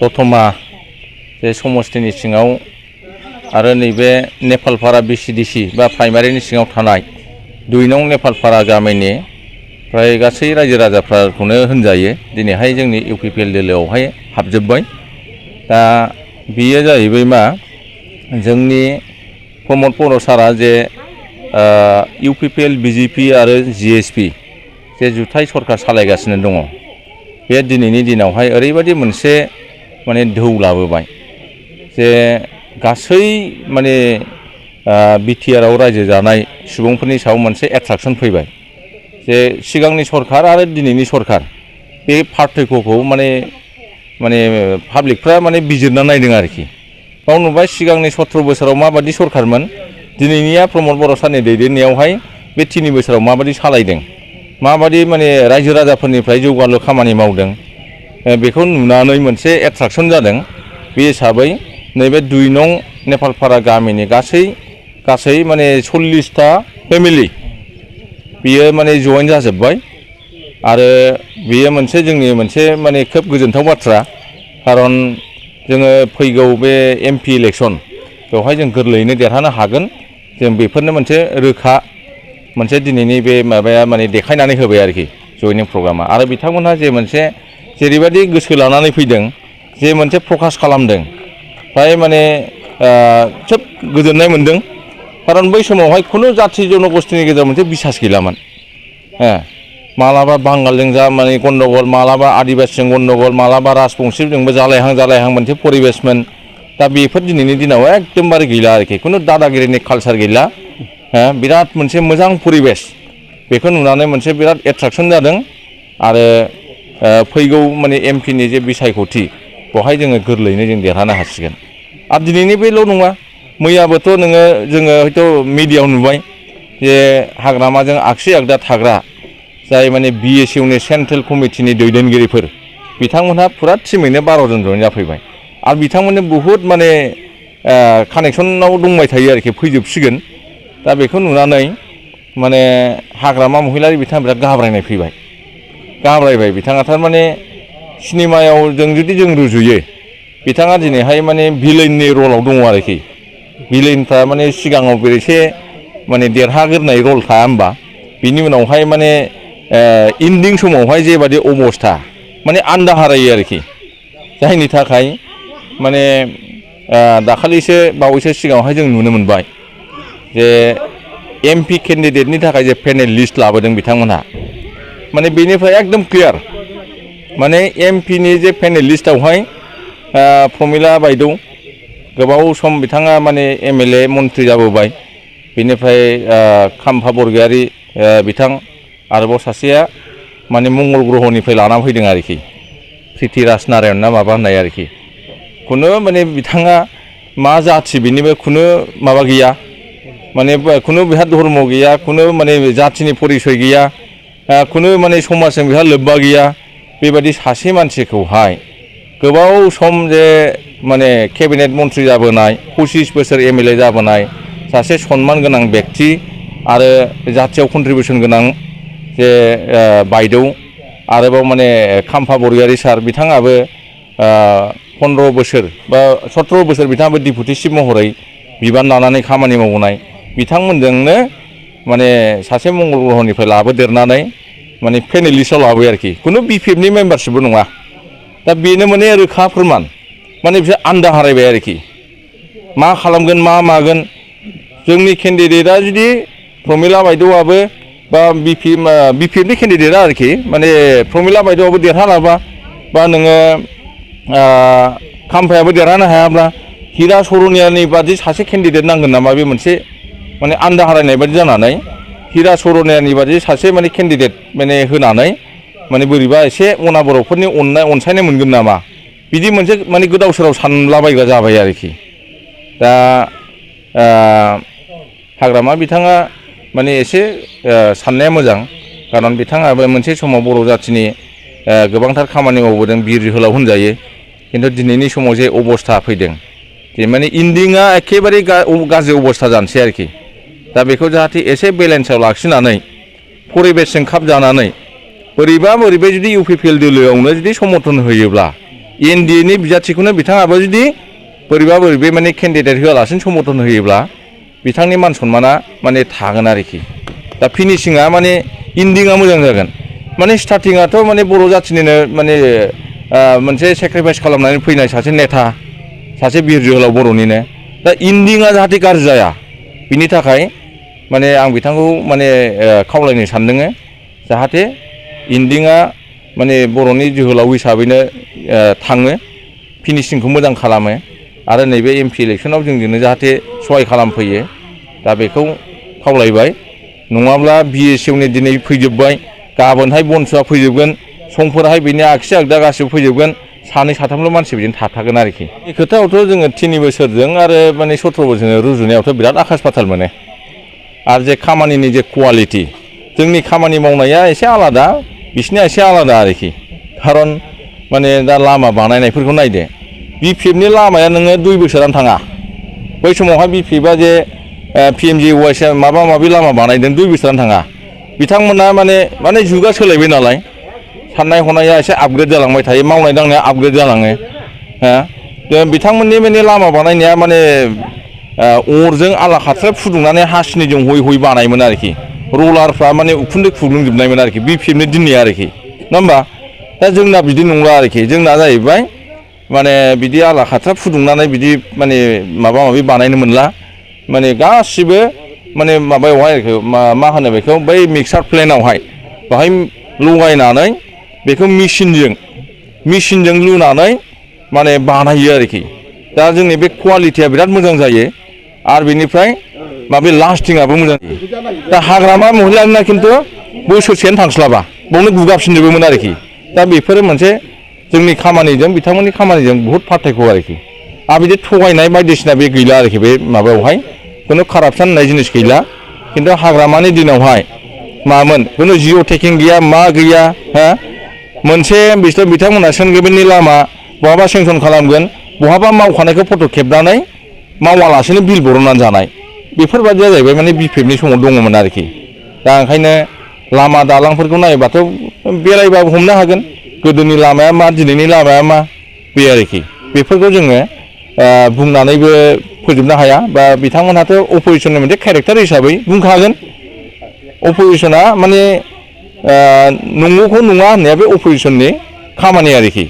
दतमा जे समस्तिनि सिङाव आरो नैबे नेपालपारा बिसिडिसि बा प्राइमारिनि सिङाव थानाय 2 नं नेपालपारा गामिनि फ्राय गासै रायजो राजाफोरखौनो होनजायो दिनैहाय जोंनि इउपिपिएल दोलोआवहाय हाबजोब्बाय। दा बेयो जाहैबाय मा जोंनि प्रमद बर' सारा जे इउपिपिएल बिजेपि आरो जिएसपि जे जुथाइ सरकार सालायगासिनो दङ बे दिनैनि दिनावहाय ओरैबायदि मोनसे माने ढौ लाबोबाय जे गासै माने बिटिआरआव रायजो जानाय सुबुंफोरनि सायाव मोनसे एट्राक्सन फैबाय जे सिगांनि सरकार आरो दिनैनि सरकार बे पार्थक्यखौ माने पाब्लिकफ्रा माने बिजिरना नायदों आरोखि। बाव नुबाय सिगांनि 17 बोसोराव माबादि सरकारमोन दिनैनिया प्रमद बर' सारनि दैदेननायावहाय बे 3 बोसोराव माबादि सालायदों माबादि माने रायजो राजाफोरनिफ्राय जौगालु खामानि मावदों बेखौ नुनानै मोनसे एट्राक्सन जादों। बे हिसाबै नैबे 2 नं नेपालपारा गामिनि गासै माने 40टा फेमिलि बियो माने जइन जाजोब्बाय आरो बियो मोनसे जोंनि मोनसे माने खोब गोजोनथाव बाथ्रा खारन जोङो फैगौ बे एमपि इलेक्सन बेवहाय जों गोरलैयैनो देरहानो हागोन जों बेफोरनो मोनसे रोखा मोनसे दिनैनि बे माबाया माने देखायनानै होबाय आरोखि जयनिं प्रग्रामा। आरो बिथांमोनहा जे मोनसे जेरैबायदि गोसो लानानै फैदों जे मोनसे फकास खालामदों फ्राय माने खोब गोजोननाय मोनदों खारन बै समावहाय खुनु जाथि जनगोष्ठीनि गेजेराव मोनसे बिसास गैलामोन। मालाबा बांगालजों जा माने गन्डगल मालाबा आदिबासिजों गन्डगल मालाबा राजबंशीजोंबो जालायहां मोनसे परिबेसमोन। दा बेफोर दिनैनि दिनाव एकदमबारे गैला आरोखि खुनु दादागिरिनि कालसार गैला। बिराद मोनसे मोजां परिबेस बेखौ नुनानै मोनसे बिराद एट्राक्सन जादों आरो फैगौ माने एमपिनि जे बिसायख'थि बेवहाय जोङो गोरलैयैनो जों देरहानो हासिगोन। आरो दिनैनि बेल' नङा मैयाबोथ' जोङो हयथ' मिडियायाव नुबाय जे हाग्रामाजों आगसि आगदा थाग्रा जाय माने बिएसइउनि सेन्ट्रेल कमिटिनि दैदेनगिरिफोर बिथांमोनहा फुरा टिमैनो 12 जन जइन जाफैबाय आरो बिथांमोननो बहुद माने कानेक्सनाव दंबाय थायो आरोखि फैजोबसिगोन। दा बेखौ नुनानै माने हाग्रामा महिलारि बिथाङा बिराद गाब्रायबाय बिथाङा थारमाने सिनेमायाव जुदि जों रुजुयो बिथाङा दिनैहाय माने भिलेननि रलाव दङ आरोखि। भिलेनफ्रा माने सिगाङाव एसे माने देरहाग्रोनाय रल थाया होमबा बिनि उनावहाय माने इन्डिं समावहाय जेबादि अबस्था माने आन्दाहारायो आरोखि जायनि थाखाय माने दाखालिसो बावैसो सिगाङावहाय जों नुनो मोनबाय जे एमपि केन्डिडेटनि थाखाय जे पेनेल लिस्ट लाबोदों बिथांमोनहा माने बेनिफ्राय एकदम क्लियार माने एमपिनि जे पेनेल लिस्टआवहाय प्रमिला बायदौ गोबाव सम बिथाङा माने एमएलए मन्थ्रि जाबोबाय बेनिफ्राय खाम्फा बरगयारि बिथां आरोबाव सासेया माने मंगल ग्रहनिफ्राय लाना फैदों आरोखि प्रिथिराज नारायण ना माबा होननाय आरोखि खुनु माने बिथाङा मा जाथि बेनिबो खुनु माबा गैया माने खुनु बेहा धर्म गैया खुनु माने जाथिनि परिचय गैया खुनु माने समाजजों बेहा लोब्बा गैया बेबायदि सासे मानसिखौहाय गोबाव सम जे माने केबिनेट मन्थ्रि जाबोनाय 25 बोसोर एमएलए जाबोनाय सासे सनमान गोनां व्यक्ति आरो जाथियाव कन्ट्रिबिउसन गोनां जे बायदौ आरोबाव माने खाम्फा बरगयारि सार बिथाङाबो 15 बोसोर बा 17 बोसोर बिथाङाबो डिपुटि चिफ महरै बिबान लानानै खामानि मावनाय बिथांमोनजोंनो माने सासे मंगल ग्रहनिफ्राय लाबोदेरनानै माने पेनेलिस्टआव लाबोयो आरोखि खुनु बिपिएफनि मेम्बारशिपबो नङा। दा बेनो माने रोखा फोरमान माने बिसोर आन्दाहारायबाय आरोखि मा खालामगोन मा मागोन जोंनि केन्डिडेटआ जुदि प्रमिला बायद'आबो बा बिपिएफनि केन्डिडेटआ आरोखि माने प्रमिला बायद'आबो देरहालाबा बा नोङो खाम्फायाबो देरहानो हायाब्ला हिरा सरनियानि बादि सासे केन्डिडेट नांगोन नामा बे मोनसे माने आन्दाहारायनाय बादि जानानै हिरा सरनियानि बादि सासे माने केन्डिडेट माने होनानै माने बोरैबा एसे अना बर'फोरनि अनसायनाय मोनगोन नामा बिदि मोनसे माने गोदाव सोराव सानलाबायग्रा जाबाय आरोखि। दा हाग्रामा बिथाङा माने एसे साननाया मोजां खारन बिथाङाबो मोनसे समाव बर' जाथिनि गोबांथार खामानि मावबोदों बिर जोहोलाव होनजायो खिन्थु दिनैनि समाव जे अबस्था फैदों जे माने इन्डिंआ एखेबारे गाज्रि अबस्था जानोसै आरोखि। दा बेखौ जाहाथे एसे बेलेन्सआव लाखिनानै परिबेसजों खाब जानानै बोरैबा जुदि इउपिपिएल दोलोआवनो जुदि समर्थन होयोब्ला एनडिएनि बिजाथिखौनो बिथाङाबो जुदि बोरैबा बोरैबा माने केन्डिडेट होआलासिनो समर्थन होयोब्ला बिथांनि मान सन्माना माने थागोन आरोखि दा फिनिशिंआ माने इन्डिंआ मोजां जागोन माने स्टार्टिंआथ' माने बर' जाथिनिनो माने मोनसे सेक्रिफाइस खालामनानै फैनाय सासे नेता सासे बिर जोहोलाव बर'निनो दा इन्डिंआ जाहाथे गाज्रि जाया बिनि थाखाय माने आं बिथांखौ माने खावलायनो सानदों जाहाथे इन्डिंआ माने बर'नि जोहोलाव हिसाबैनो थाङो फिनिशिंखौ मोजां खालामो आरो नैबे एमपि इलेक्सनाव जोंजोंनो जाहाथे सहाय खालामफैयो दा बेखौ खावलायबाय नङाब्ला बिएसएफनि दिनै फैजोबबाय गाबोनहाय बनसुआ फैजोबगोन समफोरहाय बेनि आगसि आगदा गासिबो फैजोबगोन सानै साथामल' मानसि बिदिनो थाथारगोन आरोखि बे खोथायावथ' जोङो 3 बोसोरजों आरो माने 17 बोसोरजों रुजुनायावथ' बिराद आकाश पाताल मोनो आरो जे खामानिनि जे कुवालिटि जोंनि खामानि मावनाया एसे आलादा बिसिनिया एसे आलादा आरोखि खारन माने दा लामा बानायनायफोरखौ नायदो बिपिएफनि लामाया नोङो 2 बोसोरानो थाङा बै समावहाय बिपिएफआ जे पिएमजिवाइ माबा माबि लामा बानायदों 2 बोसोरानो थाङा बिथांमोना माने जुगा सोलायबाय नालाय साननाय हनाया एसे आपग्रेड जालांबाय थायो मावनाय दांनाया आपग्रेड जालाङो बिथांमोननि माने लामा बानायनाया माने अरजों आला खाथ्रा फुदुंनानै हासिनिजों हयै हयै बानायोमोन आरोखि रलारफ्रा माने उखुन्दै खुग्लुंजोबनायमोन आरोखि बिपिएफनि दिननि आरोखि नङा होमबा दा जोंना बिदि नंला आरोखि जोंना जाहैबाय माने बिदि आला खाथ्रा फुदुंनानै बिदि माने माबा माबि बानायनो मोनला माने गासिबो माने माबायावहाय आरोखि मा होनो बेखौ बै मिक्सार प्लेनावहाय बाहाय लगायनानै बेखौ मेसिनजों लुनानै माने बानायो आरोखि दा जोंनि बे कुवालिटिया बिराद मोजां जायो आरो बेनिफ्राय माबे लास्टिंआबो मोजां जायो दा हाग्रामा महिलाना खिन्थु बोसोरसेयानो थांस्लाबा बावनो गुगाफिनजोबोमोन आरोखि दा बेफोरो मोनसे जोंनि खामानिजों बिथांमोननि खामानिजों बहुद पार्थक्य आरोखि आरो बिदि थगायनाय बायदिसिना बे गैला आरोखि बे माबायावहाय खुनु कारापसन होननाय जिनिस गैला खिन्थु हाग्रामानि दिनावहाय मामोन खुनु जिअ टेकिं गैया मा गैया मोनसे बिथांमोना सेन्ट लामा बहाबा सेंसन खालामगोन बहाबा मावखानायखौ फट' खेबनानै मावालासेनो बिल बरननानै जानाय बेफोरबायदिया जाहैबाय माने बिपिएफनि समाव दङमोन आरोखि दा ओंखायनो लामा दालांफोरखौ नायोबाथ' बेरायबाबो हमनो हागोन गोदोनि लामाया मा दिनैनि लामाया मा बे आरोखि बेफोरखौ जोङो बुंनानैबो फोजोबनो हाया बा बिथांमोनहाथ' अपोजिसननि मोनसे केरेक्टार हिसाबै बुंखागोन अपोजिसना माने नंगौखौ नङा होननाया बे अपोजिसननि खामानि आरोखि